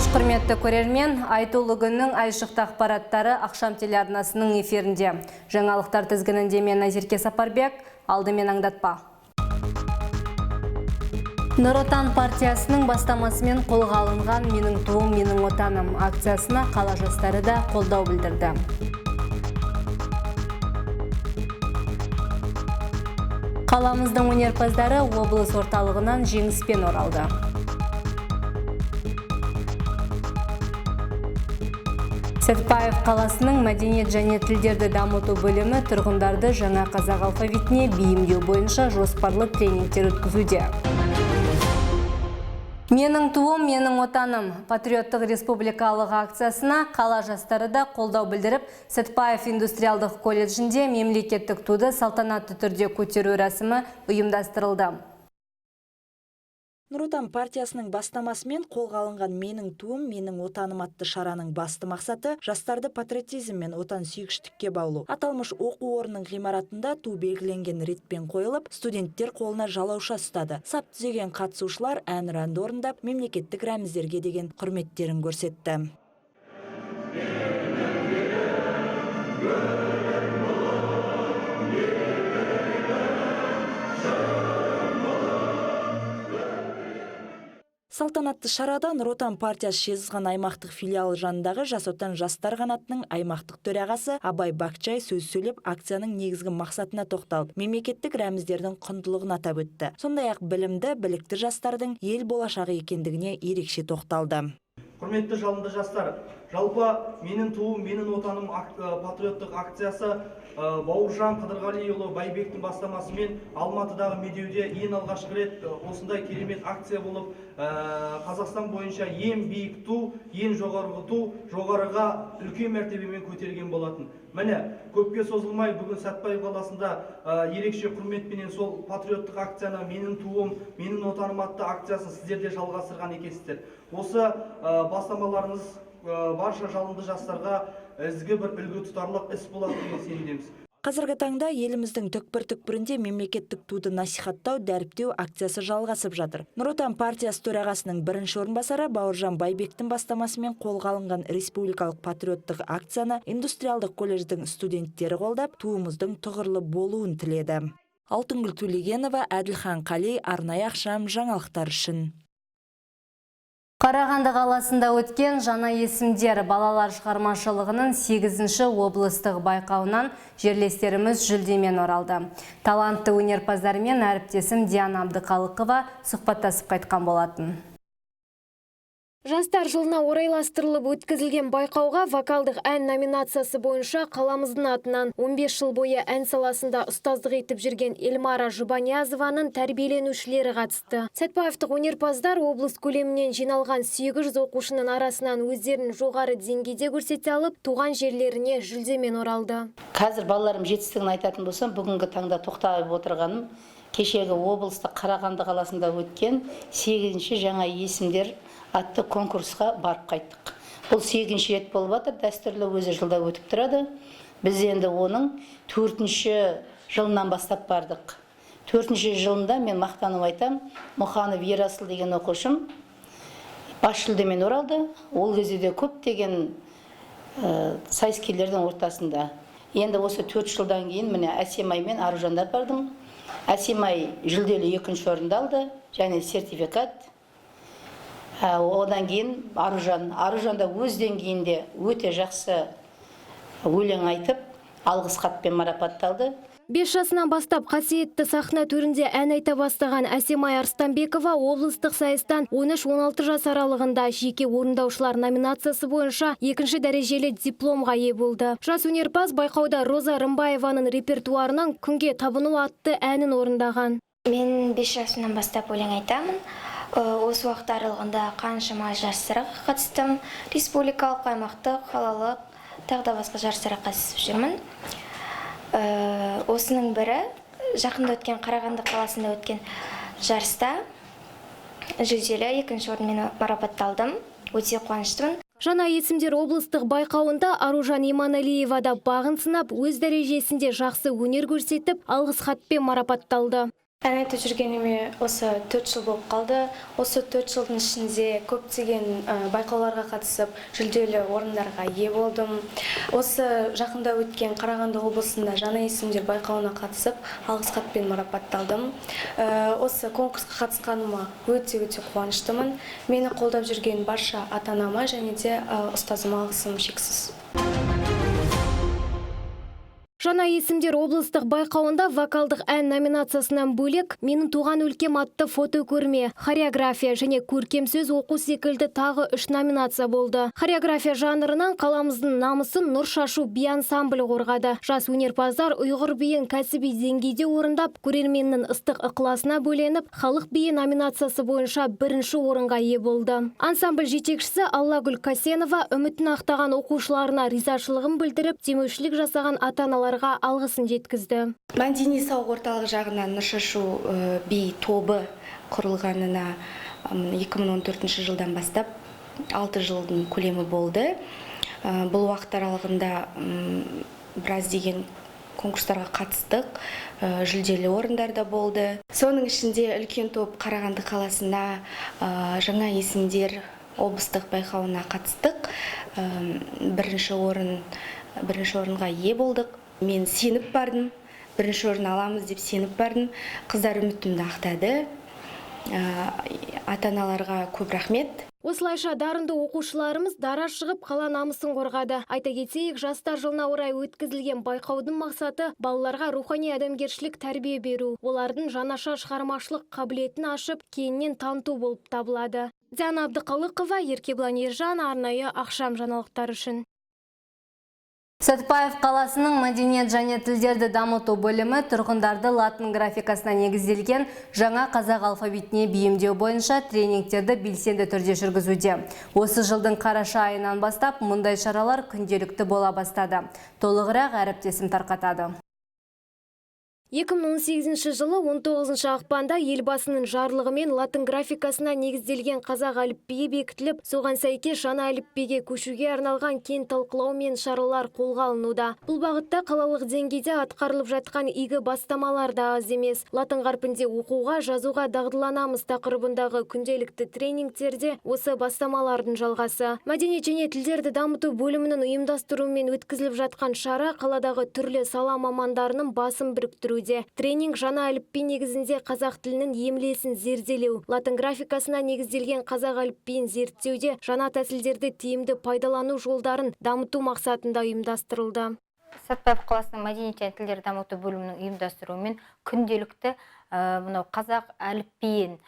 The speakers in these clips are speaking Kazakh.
Кеш, құрметті көрермен, айтулы күннің айшықты ақпараттары Ақшам телеарнасының эфирінде. Жаңалықтар тізгінінде мен Назерке Сапарбек, алдымен аңдатпа. Нұр Отан партиясының бастамасымен қолға алынған «Менің туым, менің отаным» акциясына қала жастары да қолдау білдірді. Қаламыздың өнерпаздары облыс орталығынан жеңіспен оралды. Сәтпаев қаласының мәдениет және тілдерді дамыту бөлімі тұрғындарды жаңа қазақ алфавитіне бейімдеу бойынша жоспарлы тренингтер өткізуде. «Менің туым, менің отаным» патриоттық республикалық акциясына қала жастары да қолдау білдіріп, Сәтпаев индустриалдық колледжінде мемлекеттік туды салтанатты түрде көтеру рәсімі ұйымдастырылды. Нұр Отан партиясының бастамасымен қолға алынған «Менің туым, менің отаным» атты шараның басты мақсаты – жастарды патриотизм мен отансүйгіштікке баулу. Аталмыш оқу орнының ғимаратында ту белгіленген ретпен қойылып, студенттер қолына жалауша ұстады. Сап түзеген қатысушылар әнұранды орындап, мемлекеттік рәміздерге деген құрметтерін көрсетті. Салтанатты шарада Нұр Отан партиясы Жезқазған аймақтық филиалы жанындағы «Жас Отан» жастар қанатының аймақтық төрағасы Абай Бақчай сөз сөйлеп, акцияның негізгі мақсатына тоқталып, мемлекеттік рәміздердің құндылығын атап өтті. Сондай-ақ білімді, білікті жастардың ел болашағы екендігіне ерекше тоқталды. Құрметті жалынды жастар, жалпы «Менің туым, менің отаным» патриоттық акциясы Бауыржан Қыдырғалиұлы Байбектің бастамасымен Алматыдағы Медеуде ең алғашқы рет осындай керемет акция болып, Қазақстан бойынша ең биік ту, ең жоғарғы ту жоғарыға үлкен мәртебемен көтерген болатын. Міне, көпке созылмай бүгін Сәтпаев қаласында ерекше құрметпенен сол патриоттық акцияны «Менің туым, менің отаным» атты акциясын сіздер де жалғастырған екенсіздер. Осы бастамаларыңыз барша жалынды жастарға ізгі бір үлгі тұтарлық іс болады деген сенімдеміз. Қазіргі таңда еліміздің түкпір-түкпірінде мемлекеттік туды насихаттау, дәріптеу акциясы жалғасып жатыр. Нұр Отан партиясы төрағасының бірінші орынбасары Бауыржан Байбектің бастамасымен қолға алынған республикалық патриоттық акцияны индустриалдық колледждің студенттері қолдап, туымыздың тұғырлы болуын тіледі. Алтынгүл Төлегенова, Әділхан Қалей, арнайы Ақшам жаңалықтар үшін. Қарағанды қаласында өткен «Жаңа есімдер» балалар шығармашылығының 8-ші облыстық байқауынан жерлестеріміз жүлдемен оралды. Талантты өнерпаздармен әріптесім Диана Абдықалықова сұхбаттасып қайтқан болатын. Жастар жылына орайластырылып өткізілген байқауға вокалдық ән номинациясы бойынша қаламыздың атынан 15 жыл бойы ән саласында ұстаздық етіп жүрген Эльмара Жұбаниязованың тәрбиеленушілері қатысты. Сәтпаевтық өнерпаздар облыс көлемінен жиналған 800 оқушының арасынан өздерін жоғары деңгейде көрсете алып, туған жерлеріне жүлдемен оралды. Қазір балаларым жетістігін айтатын болсам, бүгінгі таңда тоқтап отырғаным кешегі облыстық Қарағанды қаласында өткен 8-ші «Жаңа есімдер» атты конкурсқа барып қайттық. Бұл 8-ші рет болып жатыр, дәстүрлі өзі жылда өтіп тұрады. Біз енді оның 4-ші жылынан бастап бардық. 4-ші жылында мен мақтанып айтам, Мұханов Ерасыл деген оқушым бас жүлдемен оралды. Ол кезде де көптеген сайыскерлердің ортасында. Енді осы 4 жылдан кейін міне Әсемай мен Аружанды апардым. Әсемай жүлделі 2-ші орынды алды және сертификат. Одан кейін Аружан. Аружан да өз деңгейінде өте жақсы өлең айтып, алғыс хатпен марапатталды. 5 жасынан бастап қасиетті сахна төрінде ән айта бастаған Әсемай Арыстанбекова облыстық сайыстан 13-16 жас аралығында жеке орындаушылар номинациясы бойынша 2-ші дәрежелі дипломға ие болды. Жас өнерпаз байқауда Роза Рымбаеваның репертуарынан «Күнге табыну» атты әнін орындаған. Мен 5 жасымнан бастап өлең айтамын. Осы уақыт аралығында қаншама жарыстарға қатыстым. Республикалық, аймақтық, қалалық, тағы да басқа жарыстарға қатысып жүрмін. Осының бірі жақында өткен Қарағанды қаласында өткен жарыста жүлделі 2-ші орынмен марапатталдым. Өте қуаныштымын. Жаңа есімдер облыстық байқауында Аружан Иманалиева да бағын сынап, өз дәрежесінде жақсы өнер көрсетіп, алғыс хатпен марапатталды. Ән айтып жүргеніме осы 4 жыл болып қалды. Осы 4 жылдың ішінде көптеген байқауларға қатысып, жүлделі орындарға ие болдым. Осы жақында өткен Қарағанды облысында жаңа есімдер байқауына қатысып, алғыс хатпен марапатталдым. Осы конкурсқа қатысқаныма өте-өте қуаныштымын. Мені қолдап жүрген барша ата-анама және де ұстазыма алғысым шексіз. Жаңа есімдер облыстық байқауында вокалдық ән номинациясынан бөлек «Менің туған өлкем» атты фотокөрме, хореография және көркем сөз оқу секілді тағы 3 номинация болды. Хореография жанрынан қаламыздың намысын «Нұр шашу» би ансамблі қорғады. Жас өнерпаздар ұйғыр биін кәсіби деңгейде орындап, көрерменнің ыстық ықыласына бөленіп, халық биі номинациясы бойынша бірінші орынға ие болды. Ансамбль жетекшісі Аллагүл Касенова үмітін ақтаған оқушыларына ризашылығын білдіріп, демеушілік жасаған ата-аналарға алғысын жеткізді. Мәдени сауық орталығы жағынан «Нұр шашу» би тобы құрылғанына 2014 жылдан бастап 6 жылдың көлемі болды. Бұл уақыт аралығында біраз деген конкурстарға қатыстық, жүлделі орындарда болды. Соның ішінде үлкен топ Қарағанды қаласына жаңа есімдер облыстық байқауына қатыстық. Бірінші орынға ие болдық. Мен сеніп бардым, бірінші орын аламыз деп сеніп бардым. Қыздар үмітімді ақтады. Ата-аналарға көп рахмет. Осылайша дарынды оқушыларымыз дара шығып, қала намысын қорғады. Айта кетейік, жастар жылына орай өткізілген байқаудың мақсаты балаларға рухани адамгершілік тәрбие беру, олардың жаңаша шығармашылық қабілетін ашып, кейіннен таныту болып табылады. Диана Абдықалықова, Еркебұлан Ержан, арнайы ақшам жаңалықтар үшін. Сәтпаев қаласының мәдениет және тілдерді дамыту бөлімі тұрғындарды латын графикасына негізделген жаңа қазақ алфавитіне бейімдеу бойынша тренингтерді белсенді түрде жүргізуде. Осы жылдың қараша айынан бастап мұндай шаралар күнделікті бола бастады. Толығырақ әріптесім тарқатады. 2018 жылы 19 ақпанда елбасының жарлығымен латын графикасына негізделген қазақ әліпбиі бекітіліп, соған сәйкес жаңа әліпбиге көшуге арналған кең талқылау мен шаралар қолға алынуда. Бұл бағытта қалалық деңгейде атқарылып жатқан игі бастамалар да аз емес. Латын қарпінде оқуға, жазуға дағдыланамыз тақырыбындағы күнделікті тренингтерде осы бастамалардың жалғасы. Мәдениет және тілдерді дамыту бөлімінің ұйымдастыруымен өткізіліп жатқан шара қаладағы түрлі сала мамандарының басын біріктіру. Тренинг жаңа әліпби негізінде қазақ тілінің емлесін зерделеу, латын графикасына негізделген қазақ әліпбиін зерттеуде жаңа тәсілдерді тиімді пайдалану жолдарын дамыту мақсатында ұйымдастырылды. Сәтпаев қаласының мәдениет және тілдерді дамыту бөлімінің ұйымдастыруымен күнделікті мынау қазақ әліпбиін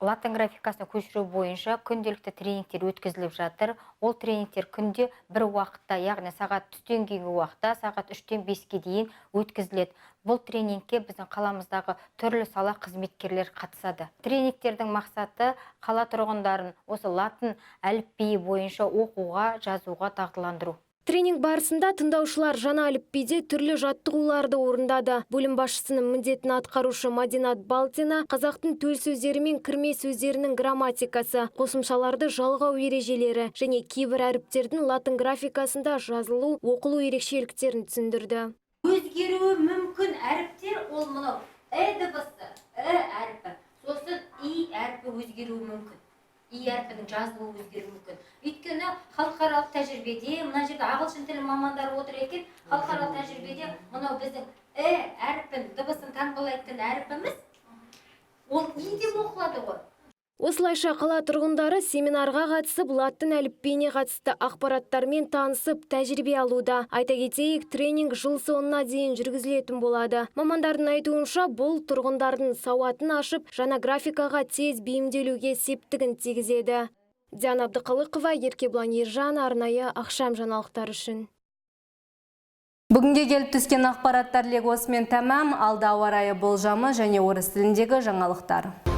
латын графикасына көшіру бойынша күнделікті тренингтер өткізіліп жатыр. Ол тренингтер күнде бір уақытта, яғни сағат түстен кейінгі уақытта, сағат 3-тен 5-ке дейін өткізіледі. Бұл тренингке біздің қаламыздағы түрлі сала қызметкерлері қатысады. Тренингтердің мақсаты қала тұрғындарын осы латын әліпбиі бойынша оқуға, жазуға дағдыландыру. Тренинг барысында тыңдаушылар жаңа әліпбиде түрлі жаттығуларды орындады. Бөлім басшысының міндетін атқарушы Мадинат Балтина қазақтың төл сөздері мен кірме сөздерінің грамматикасы, қосымшаларды жалғау ережелері және кейбір әріптердің латын графикасында жазылу, оқылу ерекшеліктерін түсіндірді. Өзгеруі мүмкін әріптер ол мынау э дыбысы, э әрпі, сосын и әрпі өзгеруі мүмкін. И әрпінің жазылуы өзгеруі мүмкін. Өйткені халықаралық тәжірибеде, мына жерде ағылшын тілі мамандары отыр екен, халықаралық тәжірибеде мынау біздің э әрпін, дыбысын таңбалайтын әрпіміз, ол и деп оқылады ғой. Осылайша қала тұрғындары семинарға қатысып, латын әліпбиіне қатысты ақпараттармен танысып, тәжірибе алуда. Айта кетейік, тренинг жыл соңына дейін жүргізілетін болады. Мамандардың айтуынша, бұл тұрғындардың сауатын ашып, жаңа графикаға тез бейімделуге септігін тигізеді. Диана Абдықалықова, Еркебұлан Ержан, арнайы ақшам жаңалықтар үшін. Бүгінге келіп түскен ақпараттар легі осымен тәмам, алда ауа райы болжамы және орыс тіліндегі жаңалықтар.